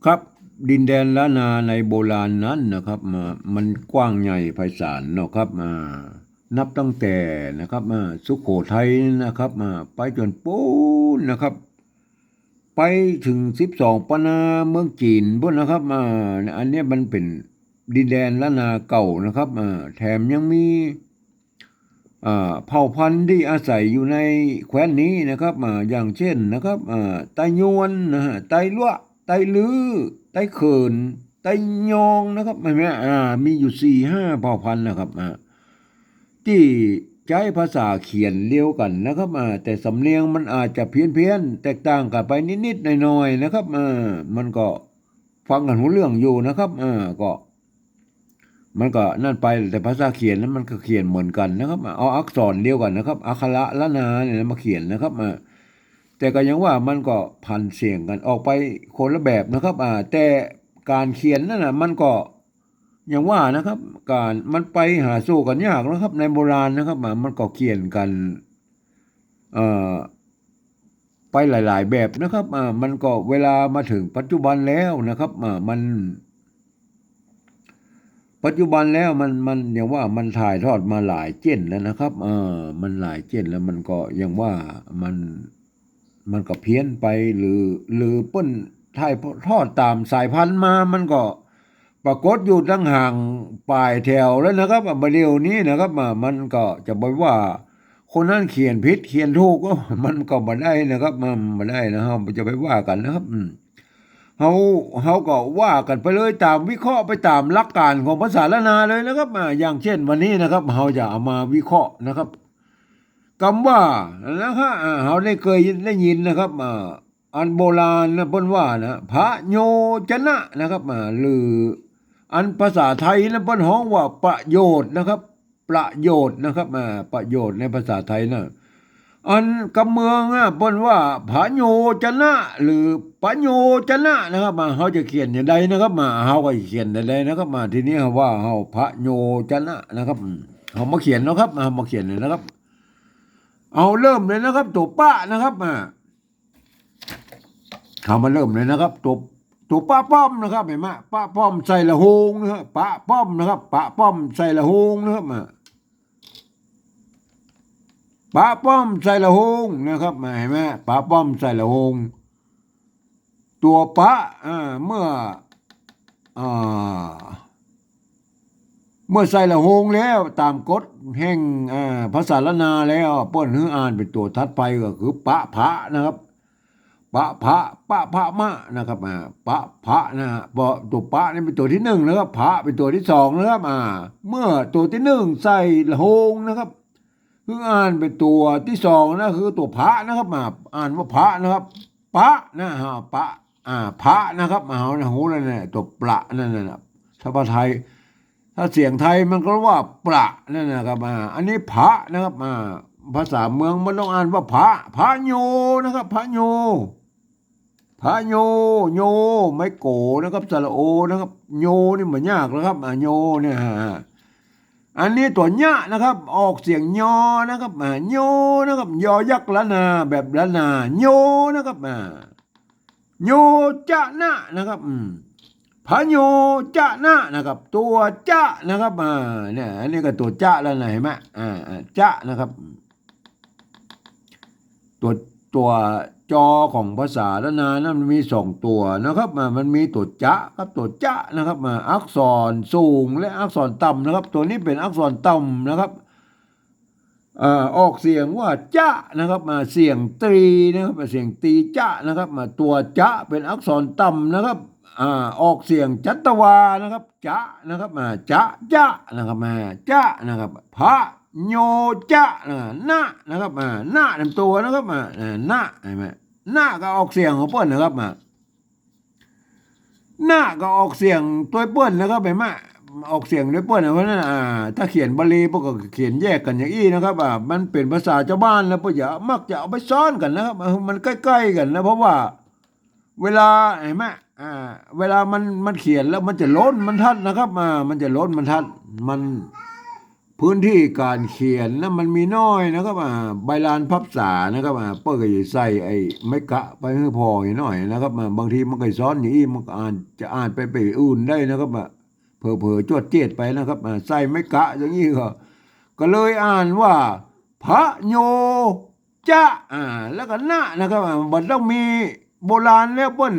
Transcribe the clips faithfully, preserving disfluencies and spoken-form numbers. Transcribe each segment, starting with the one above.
ครับ ดินแดนล้านนาในโบราณนั้นนะครับ มา มันกว้างใหญ่ไพศาลเนาะครับ มา นับตั้งแต่นะครับ มา สุโขทัยนะครับ มา ไปจ๋นปู๊นนะครับ ไปเถิงสิบสองปะนาเมืองจีนปู๊นนะครับ มา อันเนี้ยมันเป๋นดินแดนล้านนาเก่านะครับ มา แถมยังมี อ่า เผ่าพันธุ์ตี้อาศัยอยู่ในแคว้นนี้นะครับ อ่า อย่างเช่นนะครับ อ่า ไตยวนนะฮะ ไตลัวะ ไตลื้อ ไตเขิน ไตยองนะครับ หันก่อ อ่า มีอยู่สี่ห้าเผ่าพันธุ์นะครับ อ่า ตี้ใจ๊ภาษาเขียนเดียวกั๋นนะครับ อ่า แต่สำเนียงมันอาจจะเพี้ยนๆ แตกต่างกั๋นไปนิดๆ หน่อยๆ นะครับ อ่า มันก็ฟังกั๋นฮู้เรื่องอยู่นะครับ อ่า ก็ มันก็นั่นไป แต่ภาษาเขียนนั้นมันก็เขียนเหมือนกั๋นนะครับ เอาอักษรเดียวกั๋นนะครับ อักขระล้านนาเนี่ยมาเขียนนะครับ อ่า แต่ก็ยังว่ามันก็ผันเสียงกั๋นออกไปคนละแบบนะครับ อ่า แต่ก๋านเขียนนั่นน่ะ มันก็ยังว่านะครับ ก๋าน มันไปหาสู้กั๋นยากนะครับ ในโบราณนะครับ อ่า มันก็เขียนกั๋น เอ่อ ไปหลายๆ แบบนะครับ อ่า มันก็เวลามาเถิงปัจจุบันแล้วนะครับ อ่า มัน ปัจจุบันแล้วมัน มันยังว่ามันถ่ายทอดมาหลายเจ้นแล้วนะครับ เออ มันหลายเจ้นแล้ว มันก็ยังว่ามัน มันก็เพี้ยนไป หรือ หรือเปิ้นถ่ายทอดต๋ามสายพันธุ์มา มันก็ปรากฏอยู่ตังห่างป๋ายแถวแล้วนะครับ อ่ะ บ่าเดี่ยวนี้นะครับ อ่ะ มันก็จะไปว่าคนนั้นเขียนผิดเขียนถูก ก็ มันก็บ่ได้นะครับ มันบ่ได้นะ เฮาจะไปว่ากั๋นนะครับ อืม เฮา เฮาก็ว่ากั๋นไปเลย ต๋ามวิเคราะห์ไปต๋ามหลักก๋านของภาษาล้านนาเลยนะครับ อ่า อย่างเช่นวันนี้นะครับ เฮาจะเอามาวิเคราะห์นะครับ กำว่านะครับ อ่า เฮาได้เกยได้ยินนะครับ อ่า อันโบราณนะ เปิ้นว่านะ พะโยจนะนะครับ อ่า หรืออันภาษาไทยนะ เปิ้นฮ้องว่าประโยชน์นะครับ ประโยชน์นะครับ อ่า ประโยชน์ในภาษาไทยนะ อันกำเมืองอะ เปิ้นว่าพะโยจนะ หรือประโยจนะนะครับ อ่า เฮาจะเขียนอย่างใดนะครับ อ่า เฮาก็เขียนอย่างใดนะครับ อ่า ทีนี้เฮาว่าเฮาพะโยจนะนะครับ อืม เฮามาเขียนเนาะครับ เฮามาเขียนเลยนะครับ เอาเริ่มเลยนะครับ ตั๋วปะนะครับ อ่า เฮามาเริ่มเลยนะครับ ตั๋ว ตั๋วปะป้อมนะครับ หันก่อ ปะป้อมใส่ละโฮงนะครับ ปะป้อมนะครับ ปะป้อมใส่ละโฮงนะครับ อ่า ปะป้อมใส่ละโฮงนะครับ หันก่อ ปะป้อมใส่ละโฮง ตั๋วปะ อ่า เมื่อ อ่า เมื่อใส่ละโฮงแล้ว ต๋ามกฎแห่ง อ่า ภาษาล้านนาแล้ว เปิ้นหื้ออ่านเป๋นตั๋วถัดไปก็คือ ปะผะนะครับ ปะผะ ปะผะมะนะครับ อ่า ปะผะนะฮะ เพราะตั๋วปะนี่เป๋นตั๋วตี้หนึ่งนะครับ ผะเป๋นตั๋วตี้สองนะครับ อ่า เมื่อตั๋วตี้หนึ่งใส่ละโฮงนะครับ หื้ออ่านเป๋นตั๋วตี้สองนะ คือตั๋วผะนะครับ อ่า อ่านว่าผะนะครับ ปะนะฮะ ปะ อ่า ผะนะครับ เอานะ ฮู้แล้วเนี่ย ตั๋วประนั่นน่ะ ถ้าภาษาไทย ถ้าเสียงไทยมันก็ว่าประนั่นนะครับ อ่า อันนี้ผะนะครับ อ่า ภาษาเมืองมันต้องอ่านว่าผะ พะโยนะครับ พะโย พะโย โย ไม้โกนะครับ สระโอนะครับ โยนี่บ่ยากนะครับ อ่า โยเนี่ย อ่า อันนี้ตั๋วญะนะครับ ออกเสียงยอนะครับ อ่า โยนะครับ ยอยักษ์ล้านนา แบบล้านนา โยนะครับ อ่า โยจะนะนะครับ อืม พะโยจะนะนะครับ ตั๋วจะนะครับ อ่า เนี่ย อันนี้ก็ตั๋วจะแล้วนะ หันก่อ อ่า อ่า จะนะครับ ตั๋ว ตั๋วจอของภาษาล้านนานั้นมันมีสองตั๋วนะครับ อ่า มันมีตั๋วจะกับตั๋วจะนะครับ อ่า อักษรสูงและอักษรต่ำนะครับ ตั๋วนี้เป๋นอักษรต่ำนะครับ อ่า ออกเสียงว่าจะนะครับ อ่า เสียงตรีนะครับ เสียงตรีจะนะครับ อ่า ตั๋วจะเป๋นอักษรต่ำนะครับ อ่า ออกเสียงจัตวานะครับ จะนะครับ อ่า จะ จะนะครับ อ่า จะนะครับ พะโยจะนะ นะนะครับ อ่า นะเต็มตั๋วนะครับ อ่า อ่า นะ หันก่อ นะก็ออกเสียงของเปิ้นนะครับ อ่า นะก็ออกเสียงตวยเปิ้นนะครับ หันก่อ ออกเสียงตวยเปิ้นนะ เพราะฉะนั้น อ่า ถ้าเขียนบาลีเปิ้นก็เขียนแยกกั๋นอย่างอี้นะครับ อ่า มันเป๋นภาษาจาวบ้านแล้วเปิ้นจะ มักจะเอาไปซ้อนกั๋นนะครับ เออ มันใก้ๆ กั๋นนะ เพราะว่า เวลา หันก่อ อ่า เวลามัน มันเขียนแล้วมันจะหล่นบรรทัดนะครับ อ่า มันจะหล่นบรรทัด มัน ผ พื้นที่ก๋านเขียนนะมันมีน้อยนะครับ อ่า ใบลานพับสานะครับ อ่า เปิ้นก็จะใส่ไอ้ไม้กะไปหื้อผ่อหน่อยนะครับ อ่า บางทีมันก็ซ้อนอย่างอี้ มันก็อ่าน จะอ่านไป ไปอื่นได้นะครับ อ่า เผลอๆ จวดเจียดไปนะครับ อ่า ใส่ไม้กะอย่างอี้ก็ ก็เลยอ่านว่า พะโญ จะ อ่า แล้วก็นะนะครับ อ่า บ่ต้องมี โบราณแล้วเปิ้น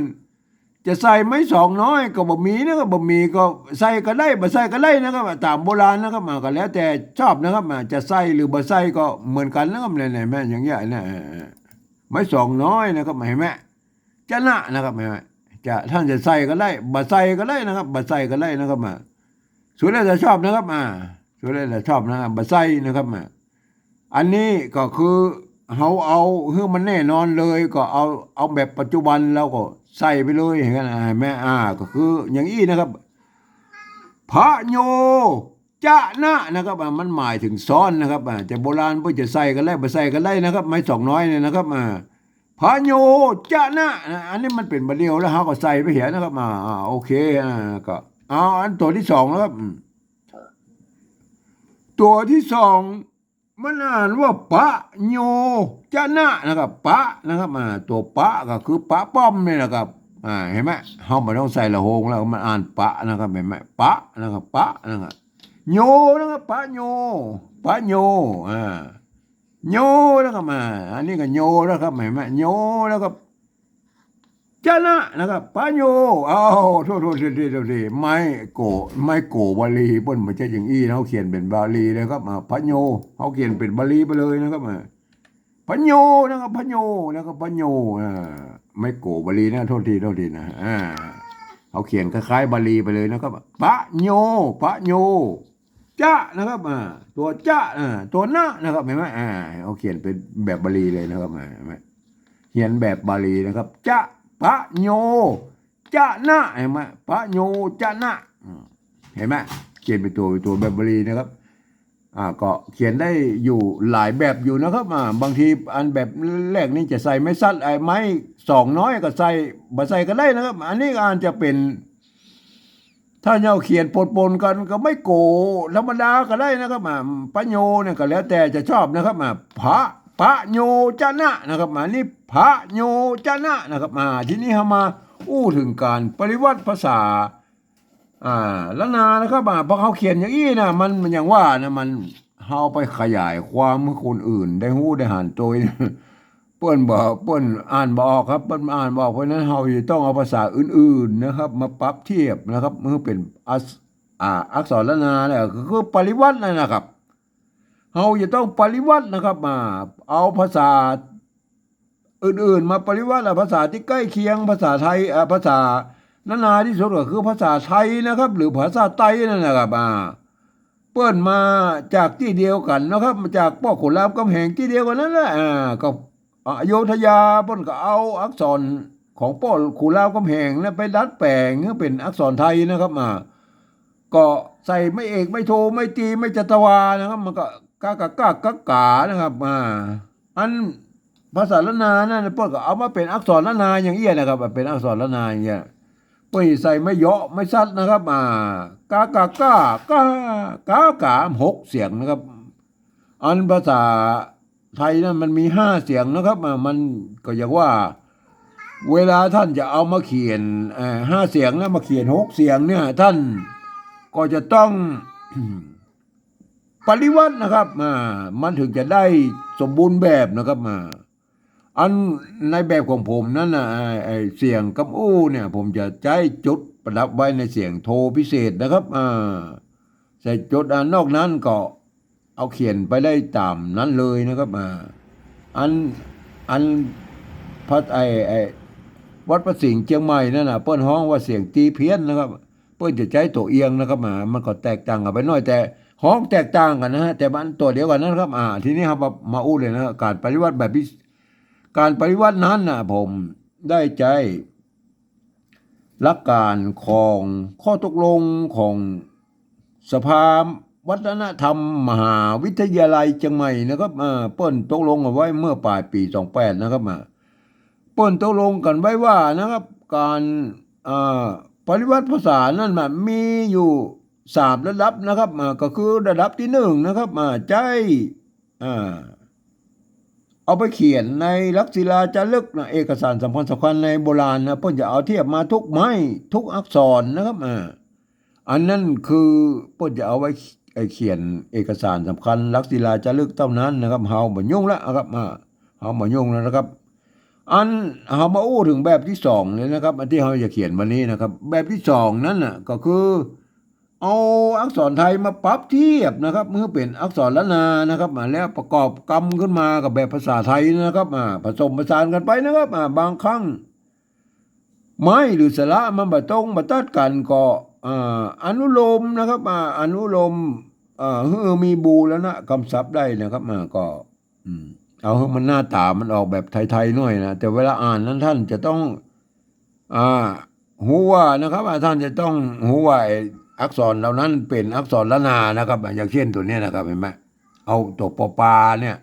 จะใส่ไม้สองน้อยก็บ่มีนะครับ บ่มีก็ใส่ก็ได้ บ่ใส่ก็ได้นะครับ ต๋ามโบราณนะครับ อ่า ก็แล้วแต่ชอบนะครับ อ่า จะใส่หรือบ่ใส่ก็เหมือนกั๋นนะครับ เนี่ย เนี่ย แม่นอย่างเงี้ยนะ อ่า ไม้สองน้อยนะครับ หันก่อ จะนะนะครับ หันก่อ จะ ต้านจะใส่ก็ได้ บ่ใส่ก็ได้นะครับ บ่ใส่ก็ได้นะครับ อ่า สุดแล้วแต่ชอบนะครับ อ่า สุดแล้วแต่ชอบนะครับ บ่ใส่นะครับ อ่า อันนี้ก็คือเฮาเอาหื้อมันแน่นอนเลย ก็เอา เอาแบบปัจจุบัน แล้วก็ใส่ไปเลย หันก่อ หันก่อ อ่า ก็คืออย่างอี้นะครับ พะโญ จะนะนะครับ อ่า มันหมายถึงซ้อนนะครับ อ่า จะโบราณเปิ้นจะใส่ก็ได้ บ่ใส่ก็ได้นะครับ ไม้สองน้อยเนี่ยนะครับ อ่า พะโญ จะนะ อ่า อันนี้มันเป๋นบ่าเดี่ยวแล้ว เฮาก็ใส่ไปเหียนะครับ อ่า อ่า โอเค อ่า ก็เอาอันตั๋วตี้สองนะครับ อืม ตั๋วตี้สอง มันอ่านว่า ปะโญ จะนะนะครับ ปะนะครับ อ่า ตั๋วปะก็คือปะป้อมนี่นะครับ อ่า หันก่อ เฮาบ่ต้องใส่ละโฮงแล้ว มันอ่านปะนะครับ หันก่อ ปะนะครับ ปะนะครับ โญนะครับ ปะโญ ปะโญ อ่า โญนะครับ อ่า อันนี้ก็โญนะครับ หันก่อ โญนะครับ จะนะนะครับ ปะโญ อ้าว โทษ โทษที โทษที ไม้โก ไม้โกวลี เปิ้นบ่ใจ้อย่างอี้ เฮาเขียนเป๋นบาลีเลยครับ อ่า พะโญ เฮาเขียนเป๋นบาลีไปเลยนะครับ อ่า พะโญนะครับ พะโญนะครับ พะโญ อ่า ไม้โกวลีนะ โทษที โทษทีนะ อ่า เฮาเขียนคล้ายๆ บาลีไปเลยนะครับ ปะโญ ปะโญ จะนะครับ อ่า ตั๋วจะ อ่า ตั๋วนะนะครับ หันก่อ อ่า เฮาเขียนเป๋นแบบบาลีเลยนะครับ อ่า หันก่อ เขียนแบบบาลีนะครับ จะ ปะโญ จะนะ หันก่อ ปะโญ จะนะ อืม หันก่อ เขียนเป๋นตั๋ว เป๋นตั๋วแบบบาลีนะครับ อ่า ก็เขียนได้อยู่หลายแบบอยู่นะครับ อ่า บางทีอันแบบแรกนี่จะใส่ไม้สั้น ไอ้ไม้สองน้อยก็ใส่ บ่ใส่ก็ได้นะครับ อันนี้ก็อาจจะเป๋น ถ้าเฮาเขียนปนๆ กั๋นก็ไม้โกธรรมดาก็ได้นะครับ อ่า ปะโญเนี่ยก็แล้วแต่จะชอบนะครับ อ่า พะ ปะโญจะนะนะครับ อ่า นี่พะโญจะนะนะครับ อ่า ทีนี้เฮามาอู้เถิงก๋านปริวรรรตภาษา อ่า ล้านนานะครับ อ่า เพราะเฮาเขียนอย่างอี้นะ มัน มันอย่างว่านะ มัน เฮาไปขยายความหื้อคนอื่นได้ฮู้ได้หันโตย เปิ้นบ่ เปิ้นอ่านบ่ออกครับ เปิ้นอ่านบ่ออก เพราะฉะนั้นเฮาจะต้องเอาภาษาอื่นๆ นะครับ มาปรับเทียบนะครับ หื้อเป๋นอักษ- อ่า อักษรล้านนาเนี่ย ก็คือปริวรรตรนั่นนะครับ เฮาจะต้องปริวรรตรนะครับ อ่า เอาภาษาอื่นๆ มาปริวรรตร อ่ะ ภาษาตี้ใก้เคียงภาษาไทย อ่า ภาษาล้านนาตี้สุดก็คือภาษาไทยนะครับ หรือภาษาใต้นั่นนะครับ อ่า เปิ้นมาจากตี้เดียวกั๋นนะครับ มาจากป้อขุนรามคำแหงตี้เดียวกั๋นนั่นแหละ อ่า ก็ อ่า อโยธยา เปิ้นก็เอาอักษรของป้อขุนรามคำแหงนะไปดัดแป๋งหื้อเป๋นอักษรไทยนะครับ อ่า ก็ใส่ไม้เอก ไม้โท ไม้ตรี ไม้จัตวานะครับ มันก็ กะ กะ กะ กะ กา นะครับ อ่า อันภาษาล้านนานั่น เปิ้นก็เอามาเป๋นอักษรล้านนาอย่างเอี้ยนะครับ เป๋นอักษรล้านนาอย่างเอี้ย เปิ้นใส่ไม้เหยาะ ไม้ซัดนะครับ อ่า กะ กะ กะ กา กา กา หกเสียงนะครับ อันภาษาไทยนั่นมันมีห้าเสียงนะครับ อ่า มันก็อย่างว่า เวลาท่านจะเอามาเขียน เอ่อ ห้าเสียงนะ มาเขียนหกเสียงเนี่ย ท่านก็จะต้อง ปริวรรตรนะครับ อ่า มันถึงจะได้สมบูรณ์แบบนะครับ อ่า อันในแบบของผมนั้นน่ะ ไอ้ ไอ้เสียงกำอู้เนี่ย ผมจะใจ๊จุดประดับไว้ในเสียงโทพิเศษนะครับ อ่า ใส่จุด อ่า นอกนั้นก็เอาเขียนไปได้ต๋ามนั้นเลยนะครับ อ่า อัน อันพระ ไอ้ ไอ้วัดพระสิงห์เจียงใหม่นั่นน่ะ เปิ้นฮ้องว่าเสียงตรีเพี้ยนนะครับ เปิ้นจะใจ๊ตั๋วเอียงนะครับ อ่า มันก็แตกต่างกั๋นไปหน้อย แต่ฮ้องแตกต่างกั๋นนะฮะ แต่มันตั๋วเดียวกั๋นนะครับ อ่า ทีนี้เฮามา มาอู้เลยนะ ก๋านปริวรรตรแบบพิ ก๋านปริวรรตรนั้นน่ะ ผมได้ใจ๊หลักก๋านของข้อตกลงของสภาวัฒนธรรมมหาวิทยาลัยเจียงใหม่นะครับ เอ่อ เปิ้นตกลงเอาไว้เมื่อป๋ายปี๋สองแปดนะครับ อ่ะ เปิ้นตกลงกั๋นไว้ว่านะครับ ก๋าน เอ่อ ปริวรรตรภาษานั่นน่ะ มีอยู่ สามระดับนะครับ อ่า ก็คือระดับตี้นึ่งนะครับ อ่า ใจ๊ อ่า เอาไปเขียนในหลักศิลาจารึกนะ เอกสารสำคัญสำคัญในโบราณนะ เปิ้นจะเอาเทียบมาทุกไม้ทุกอักษรนะครับ อ่า อันนั้นคือเปิ้นจะเอาไว้ ไอ้เขียนเอกสารสำคัญหลักศิลาจารึกเต้านั้นนะครับ เฮาบ่ยุ่งละนะครับ อ่า เฮาบ่ยุ่งแล้วนะครับ อันเฮามาอู้เถิงแบบตี้สองเลยนะครับ อันตี้เฮาจะเขียนวันนี้นะครับ แบบตี้สองนั้นน่ะ ก็คือ เอาอักษรไทยมาปรับเทียบนะครับ หื้อเป๋นอักษรล้านนานะครับ อ่า แล้วประกอบกำขึ้นมากับแบบภาษาไทยนะครับ อ่า ผสมผสานกั๋นไปนะครับ อ่า บางครั้ง ไม้หรือสระมันบ่ตรงบ่ตัดกั๋นก็ อ่า อนุโลมนะครับ อ่า อนุโลม อ่า หื้อมีบูรณะกำศัพท์ได้นะครับ อ่า ก็ อืม เอาหื้อมันหน้าต๋ามันออกแบบไทยๆ หน่อยนะ แต่เวลาอ่านนั้นต้านจะต้อง อ่า ฮู้ว่านะครับ ว่าต้านจะต้องฮู้ว่าไอ้อักษรเหล่านั้นเป๋นอักษรล้านนานะครับ อย่างเช่นตั๋วเนี้ยนะครับ หันก่อ เอาตั๋วปอปาเนี่ย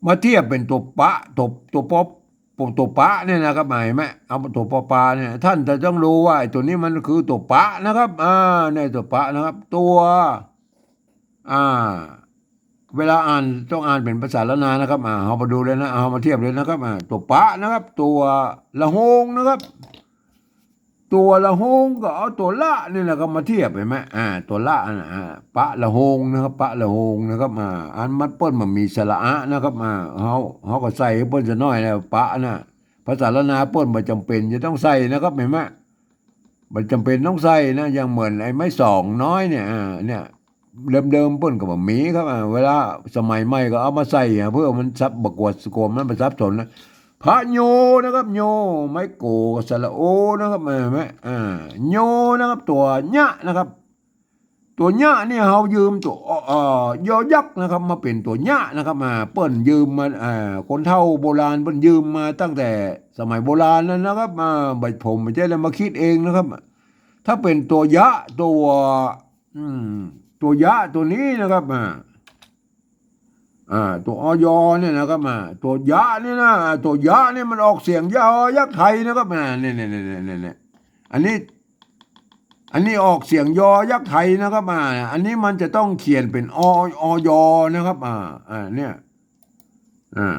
มาเทียบเป๋นตั๋วปะ ตั๋ว ตั๋วปอ ตั๋วปะเนี่ยนะครับ หันก่อ เอาตั๋วปอปาเนี่ย ต้านจะต้องฮู้ว่าไอ้ตั๋วนี้มันคือตั๋วปะนะครับ อ่า เนี่ยตั๋วปะนะครับ ตั๋ว อ่า เวลาอ่านต้องอ่านเป๋นภาษาล้านนานะครับ อ่า เฮามาดูเลยนะ เฮามาเทียบเลยนะครับ อ่า ตั๋วปะนะครับ ตั๋วละโฮงนะครับ ตั๋วละโฮงก็เอาตั๋วละนี่นะครับมาเทียบ หันก่อ อ่า ตั๋วละนะ อ่า ปะละโฮงนะครับ ปะละโฮงนะครับ อ่า อันมันเปิ้นบ่มีสระอะนะครับ อ่า เฮา เฮาก็ใส่หื้อเปิ้นจะหน้อยแล้ว ปะนะ ภาษาล้านนาเปิ้นบ่จ๋ำเป๋นจะต้องใส่นะครับ หันก่อ บ่จ๋ำเป๋นต้องใส่นะ อย่างเหมือนไอ้ไม้สองน้อยเนี่ย อ่า เนี่ย เดิมๆ เปิ้นก็บ่มีครับ อ่า เวลาสมัยใหม่ก็เอามาใส่ อ่า เพื่อมันสับ บ่กั๋ว กั๋วมันบ่สับสนนะ พะโญนะครับ โญ ไม้โกกับสระโอนะครับ หันก่อ อ่า โญนะครับ ตั๋วญะนะครับ ตั๋วญะเนี่ยเฮายืมตั๋ว เอ่อ ยอยักษ์นะครับ มาเป๋นตั๋วญะนะครับ อ่า เปิ้นยืมมา อ่า คนเฒ่าโบราณเปิ้นยืมมาตั้งแต่สมัยโบราณนั้นนะครับ อ่า บ่ ผมบ่ใจ้ได้มากึ๊ดเองนะครับ ถ้าเป๋นตั๋วยะ ตั๋ว อืม ตั๋วยะตั๋วนี้นะครับ อ่า อ่า ตั๋ว อย เนี่ยนะครับ อ่า ตั๋วยะเนี่ยนะ อ่า ตั๋วยะเนี่ยมันออกเสียงยอยักษ์ไทยนะครับ อ่า เนี่ย เนี่ย อันนี้ อันนี้ออกเสียงยอยักษ์ไทยนะครับ อ่า อันนี้มันจะต้องเขียนเป๋น อ อย นะครับ อ่า อ่า เนี่ย อ่า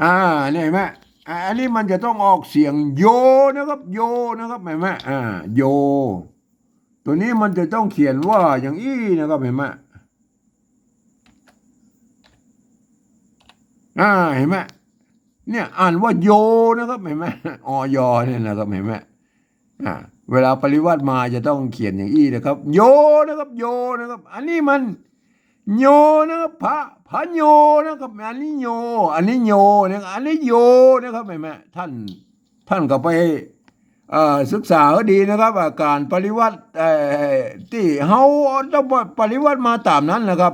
อ่า เนี่ยหันก่อ อ่า อันนี้มันจะต้องออกเสียงโยนะครับ โยนะครับ หันก่อ อ่า โย ตั๋วนี้มันจะต้องเขียนว่าอย่างอี้นะครับ หันก่อ อ่า หันก่อ เนี่ยอ่านว่าโยนะครับ หันก่อ อย เนี่ยนะครับ หันก่อ อ่า เวลาปริวรรตมาจะต้องเขียนอย่างอี้นะครับ โยนะครับ โยนะครับ อันนี้มันโญนะครับ พะ พะโญนะครับ อันนี้โญ อันนี้โญนะครับ อันนี้โยนะครับ หันก่อ ต้าน ต้านก็ไป เอ่อ ศึกษาหื้อดีนะครับ อ่า ก๋านปริวรรต เอ่อ ตี้เฮาต้องปริวรรตมาต๋ามนั้นนะครับ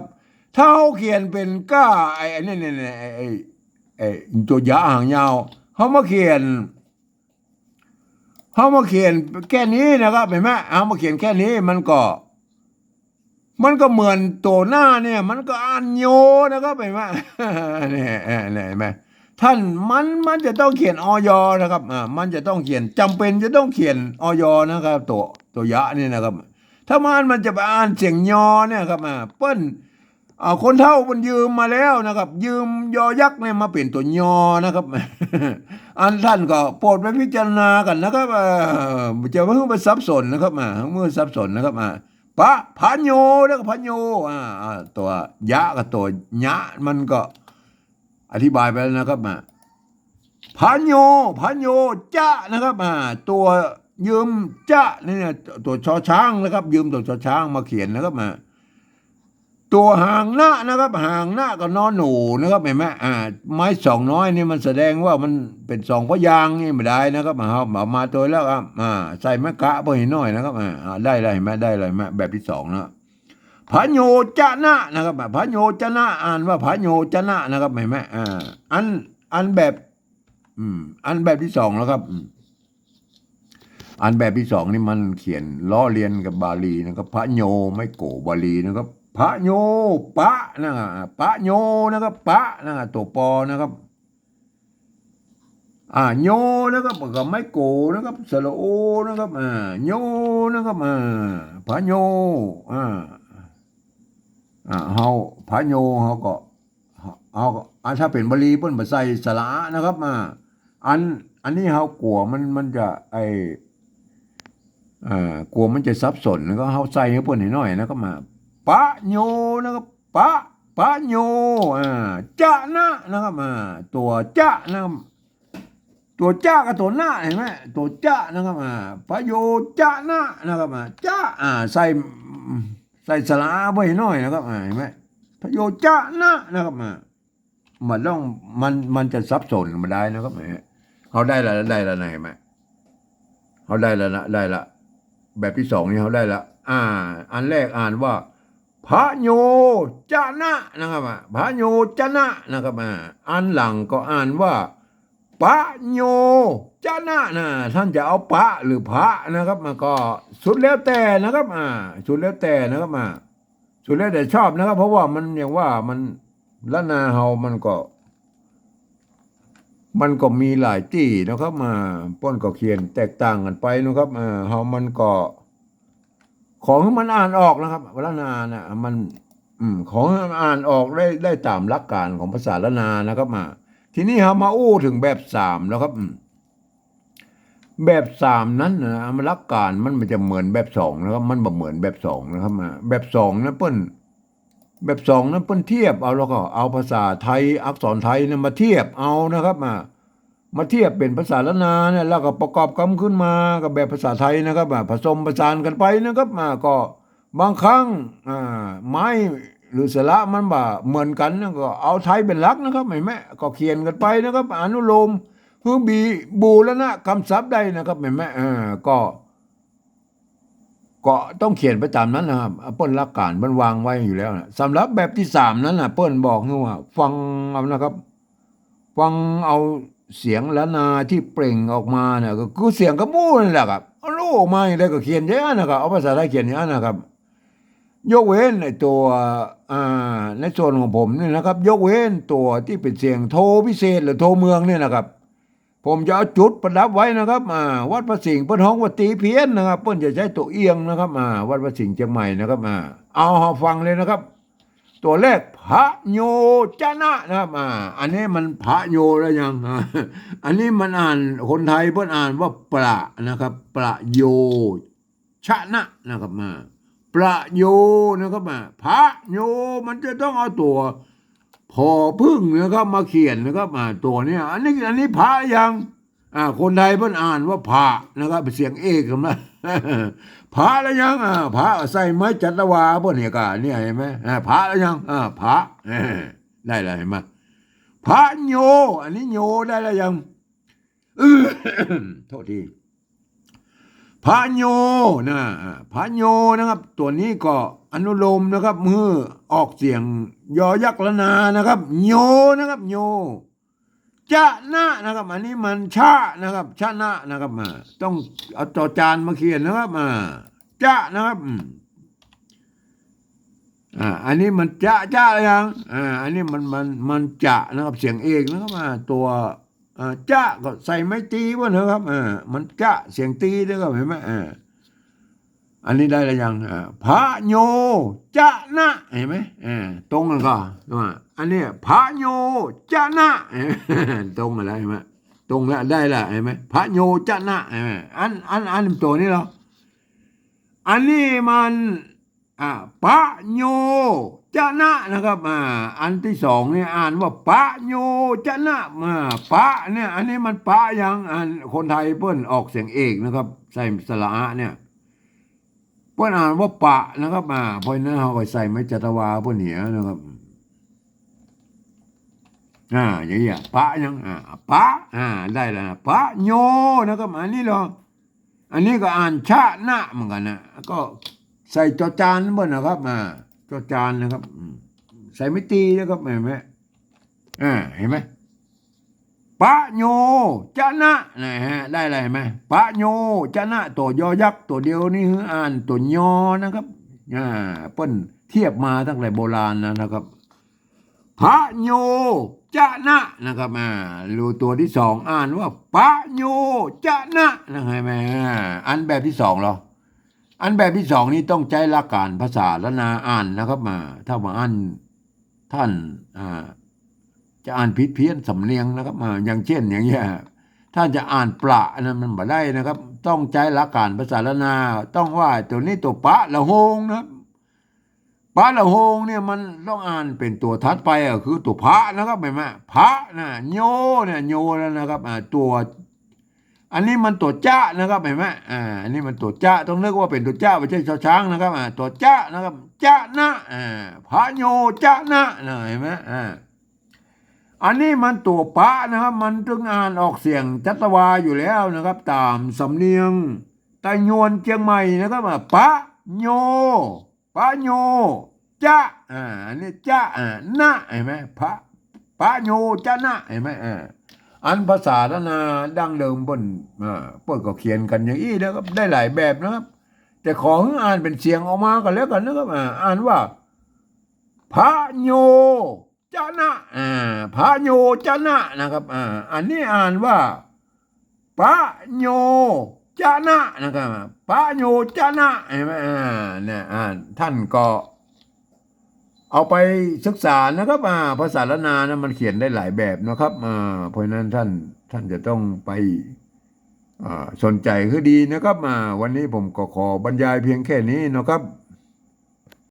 ถ้าเฮาเขียนเป๋นก้า ไอ้ ไอ้นี่ นี่ นี่ ไอ้ ไอ้ ไอ้ตั๋วยะหางยาว เฮามาเขียน เฮามาเขียนแค่นี้นะครับ หันก่อ เฮามาเขียนแค่นี้มันก็ มันก็เหมือนตั๋วหน้าเนี่ย มันก็อ่านโยนะครับ หันก่อ เนี่ย เอ่อ เนี่ยหันก่อ ต้าน มัน มันจะต้องเขียน อย นะครับ อ่า มันจะต้องเขียน จ๋ำเป๋นจะต้องเขียน อย นะครับ ตั๋ว ตั๋วยะนี่นะครับ ถ้ามัน มันจะไปอ่านเสียงยอเนี่ยครับ อ่า เปิ้น อ่า คนเฒ่าเปิ้นยืมมาแล้วนะครับ ยืมยอยักษ์เนี่ยมาเป๋นตั๋วยอนะครับ อันต้านก็โปรดไปพิจารณากั๋นนะครับ เอ่อ จะบ่หื้อไปสับสนนะครับ อ่า บ่หื้อสับสนนะครับ อ่า ปะ พะโญ แล้วก็พะโญ อ่า อ่า ตั๋วยะกับตั๋วยะมันก็อธิบายไปแล้วนะครับ อ่า พะโญ พะโญจะนะครับ อ่า ตั๋วยืมจะเนี่ย ตั๋วชอช้างนะครับ ยืมตั๋วชอช้างมาเขียนนะครับ อ่า ตั๋วหางนะนะครับ หางนะกับนอหนูนะครับ หันก่อ อ่า ไม้สองน้อยนี่มันแสดงว่ามันเป๋นสองพยางค์นี่บ่ได้นะครับ อ่า เอามาตั๋วแล้วครับ อ่า ใส่ไม้กะเปิ้นหน่อยนะครับ อ่า อ่า ได้แล้ว หันก่อ ได้แล้ว หันก่อ แบบตี้สองนะ พะโญจะนะนะครับ อ่า พะโญจะนะ อ่านว่าพะโญจะนะนะครับ หันก่อ อ่า อัน อันแบบ อืม อันแบบตี้สองแล้วครับ อืม อันแบบตี้สองนี่มันเขียนล้อเลียนกับบาลีนะครับ พะโญ ไม้โกบาลีนะครับ พะโญ ปะนะ ปะโญนะครับ ปะนะ ตั๋วปอนะครับ อ่า โย นะครับ ก็ไม้โก นะครับ สระโอ นะครับ อ่า โย นะครับ อ่า ผะโย อ่า อ่า เฮา ผะโย เฮาก็ เฮาก็ อ่า ถ้าเป๋นบาลีเปิ้นบ่ใส่สระอะนะครับ อ่า อัน อันนี้เฮากั๋วมัน มันจะ ไอ้ อ่า กั๋วมันจะสับสน ก็เฮาใส่หื้อเปิ้นหน้อยๆ นะครับ อ่า ผะโย นะครับ ผะ ผะโย อ่า จะนะ นะครับ อ่า ตั๋วจะนะครับ ตั๋วจะกับตั๋วนะ หันก่อ ตั๋วจะนะครับ อ่า ผะโยจะนะนะครับ อ่า จะ อ่า ใส่ ใส่สระอะไว้หน้อยนะครับ อ่า หันก่อ ผะโยจะนะนะครับ อ่า มันต้อง มัน มันจะสับสนบ่ได้นะครับ เฮาได้ละ ได้ละนะ หันก่อ เฮาได้ละนะ ได้ละ แบบตี้สองนี่เฮาได้ละ อ่า อันแรกอ่านว่า ผะโยจะนะนะครับ อ่า ผะโยจะนะนะครับ อ่า อันหลังก็อ่านว่า ผะโยจะนะนะ ต้านจะเอาผะหรือผะนะครับ มันก็สุดแล้วแต่นะครับ อ่า สุดแล้วแต่นะครับ อ่า สุดแล้วแต่ชอบนะครับ เพราะว่ามันอย่างว่ามัน ละนาเฮามันก็ มันก็มีหลายตี้นะครับ อ่า เปิ้นก็เขียนแตกต่างกั๋นไปนะครับ อ่า เฮามันก็ ขอหื้อมันอ่านออกนะครับ ละนานะ มัน อืม ขอหื้อมันอ่านออกได้ ได้ต๋ามหลักก๋านของภาษาละนานะครับ อ่า ทีนี้เฮามาอู้เถิงแบบสามแล้วครับ อืม แบบสามนั้นนะ หลักก๋านมัน มันจะเหมือนแบบสองนะครับ มันบ่เหมือนแบบสองนะครับ อ่า แบบสองนะเปิ้น แบบสองนั้นเปิ้นเทียบเอา แล้วก็เอาภาษาไทย อักษรไทยเนี่ยมาเทียบเอานะครับ อ่า มาเทียบเป๋นภาษาละนาเนี่ย แล้วก็ประกอบกำขึ้นมากับแบบภาษาไทยนะครับ อ่า ผสมผสานกั๋นไปนะครับ อ่า ก็บางครั้ง อ่า ไม้หรือสระมันบ่เหมือนกั๋นนะ ก็เอาไทยเป๋นหลักนะครับ หันก่อ ก็เขียนกั๋นไปนะครับ อนุโลมหื้อบี บูรณะกำศัพท์ได้นะครับ หันก่อ อ่า ก็ ก็ต้องเขียนไปต๋ามนั้นนะครับ เปิ้นหลักก๋านเปิ้นวางไว้อยู่แล้วนะ สำหรับแบบตี้สามนั้นนะ เปิ้นบอกหื้อว่าฟังเอานะครับ ฟังเอาเสียงละนาตี้เปล่งออกมาเนี่ย ก็คือเสียงกำอู้นั่นแหละครับ เอาอู้ออกมาอย่างใดก็เขียนอย่างนั้นนะครับ เอาภาษาไทยเขียนอย่างนั้นนะครับ ยกเว้นไอ้ตั๋ว อ่า ในส่วนของผมนี่นะครับ ยกเว้นตั๋วตี้เป๋นเสียงโทพิเศษหรือโทเมืองนี่นะครับ ผมจะเอาจุดประดับไว้นะครับ อ่า วัดพระสิงห์เปิ้นฮ้องว่าตี๋เพี้ยนนะครับ เปิ้นจะใจ๊ตั๋วเอียงนะครับ อ่า วัดพระสิงห์เจียงใหม่นะครับ อ่า เอา เอาฟังเลยนะครับ ตั๋วแรก ผะโยจะนะนะครับ อ่า อันนี้มันผะโยแล้วยัง อ่า อันนี้มันอ่าน คนไทยเปิ้นอ่านว่าประนะครับ ประโย ชนะนะครับ มา ประโยนะครับ มา ผะโย มันจะต้องเอาตั๋ว ผอผึ้งนะครับ มาเขียนนะครับ อ่า ตั๋วเนี้ย อันนี้ อันนี้ผะยัง อ่า คนไทยเปิ้นอ่านว่าผะนะครับ เสียงเอกนะ ผะแล้วยัง อ่า ผะ ใส่ไม้จัตวาเปิ้นเนี่ยก่า เนี่ยหันก่อ อ่า ผะแล้วยัง อ่า ผะ เออ ได้แล้วหันก่อ ผะโย อันนี้โยได้แล้วยัง เออ โทษที ผะโยนะอ่ะ ผะโยนะครับ ตั๋วนี้ก็อนุโลมนะครับ หื้อออกเสียงยอยักษ์ละนานะครับ โยนะครับ โย จะนะนะครับ อันนี้มันชะนะครับ ชนะนะครับ มา ต้องเอาจอจานมาเขียนนะครับ มา จะนะครับ อืม อ่า อันนี้มันจะ จะแล้วยัง อ่า อันนี้มัน มัน มันจะนะครับ เสียงเอกนะครับ อ่า ตั๋ว อ่า จะก็ใส่ไม้ตี๋บ่นะครับ อ่า มันจะ เสียงตี๋นะครับ หันก่อ อ่า อันนี้ได้แล้วยัง อ่า ผะโยจะนะ หันก่อ อ่า ตรงกั๋นก่อ อ่า อันนี้ผะโยจะนะ หันก่อ ตรงกั๋นแล้ว หันก่อ ตรงแล้ว ได้แล้ว หันก่อ ผะโยจะนะ หันก่อ อัน อัน อันตั๋วนี้เหรอ อันนี้มัน อ่า ผะโยจะนะนะครับ อ่า อันตี้สองนี่อ่านว่าผะโยจะนะ อ่า ผะเนี่ย อันนี้มันผะยัง อันคนไทยเปิ้นออกเสียงเอกนะครับ ใส่สระอะเนี่ย เปิ้นอ่านว่าผะนะครับ อ่า เพราะฉะนั้นเฮาก็ใส่ไม้จัตวาเปิ้นเหียนะครับ อ่า อย่างเงี้ย ผะยัง อ่า ผะ อ่า ได้แล้วนะ ผะโยนะครับ อันนี้เหรอ อันนี้ก็อ่านชะนะเหมือนกั๋นนะ ก็ใส่จอจานเปิ้นนะครับ อ่า จอจานนะครับ อืม ใส่ไม้ตี๋นะครับ หันก่อ อ่า หันก่อ ผะโยจะนะ นะฮะ ได้แล้วหันก่อ ผะโยจะนะ ตั๋วยอยักษ์ตั๋วเดียวนี่ หื้ออ่านตั๋วยอนะครับ อ่า เปิ้นเทียบมาตั้งแต่โบราณแล้วนะครับ ผะโย จะนะนะครับ อ่า รู้ตัวตี้สองอ่านว่า ปะโญจะนะ นะ หันก่อ อ่า อันแบบตี้สองเหรอ อันแบบตี้สองนี่ต้องใจ๊หลักก๋านภาษาล้านนาอ่านนะครับ อ่า ถ้าว่าอ่าน ท่าน อ่า จะอ่านผิดเพี้ยนสำเนียงนะครับ อ่า อย่างเช่น อย่างเงี้ย ท่านจะอ่านประ อันนั้นมันบ่ได้นะครับ ต้องใจ๊หลักก๋านภาษาล้านนา ต้องว่าตั๋วนี้ตั๋วปะละโฮงนะครับ ปะละโฮงเนี่ยมันต้องอ่านเป๋นตั๋วถัดไปอะ คือตั๋วพะนะครับ หันก่อ พะนะ โญเนี่ย โญแล้วนะครับ อ่า ตั๋ว อันนี้มันตั๋วจะนะครับ หันก่อ อ่า อันนี้มันตั๋วจะ ต้องนึกว่าเป๋นตั๋วจะ บ่ใจ้ชอช้างนะครับ อ่า ตั๋วจะนะครับ จะนะ อ่า ปะโญจะนะ นะ หันก่อ อ่า อันนี้มันตั๋วปะนะครับ มันจึงอ่านออกเสียงจัตวาอยู่แล้วนะครับ ต๋ามสำเนียงไตยวนเจียงใหม่นะครับ อ่า ปะโญ ปะโญ จะ อ่า อันนี้จะ อ่า นะ หันก่อ ปะ ปะโญจะนะ หันก่อ อ่า อันภาษาล้านนาดั้งเดิมเปิ้น อ่า เปิ้นก็เขียนกั๋นอย่างอี้นะครับ ได้หลายแบบนะครับ แต่ขอหื้ออ่านเป๋นเสียงออกมาก่อนแล้วกั๋นนะครับ อ่า อ่านว่า ปะโญจะนะ อ่า ปะโญจะนะนะครับ อ่า อันนี้อ่านว่า ปะโญจะนะนะครับ ปะโญจะนะ หันก่อ อ่า เนี่ย อ่า ท่านก็เอาไปศึกษานะครับ อ่า ภาษาล้านนานะมันเขียนได้หลายแบบนะครับ อ่า เพราะฉะนั้นท่าน ท่านจะต้องไป อ่า สนใจ๋หื้อดีนะครับ อ่า วันนี้ผมก็ขอบรรยายเพียงแค่นี้นะครับ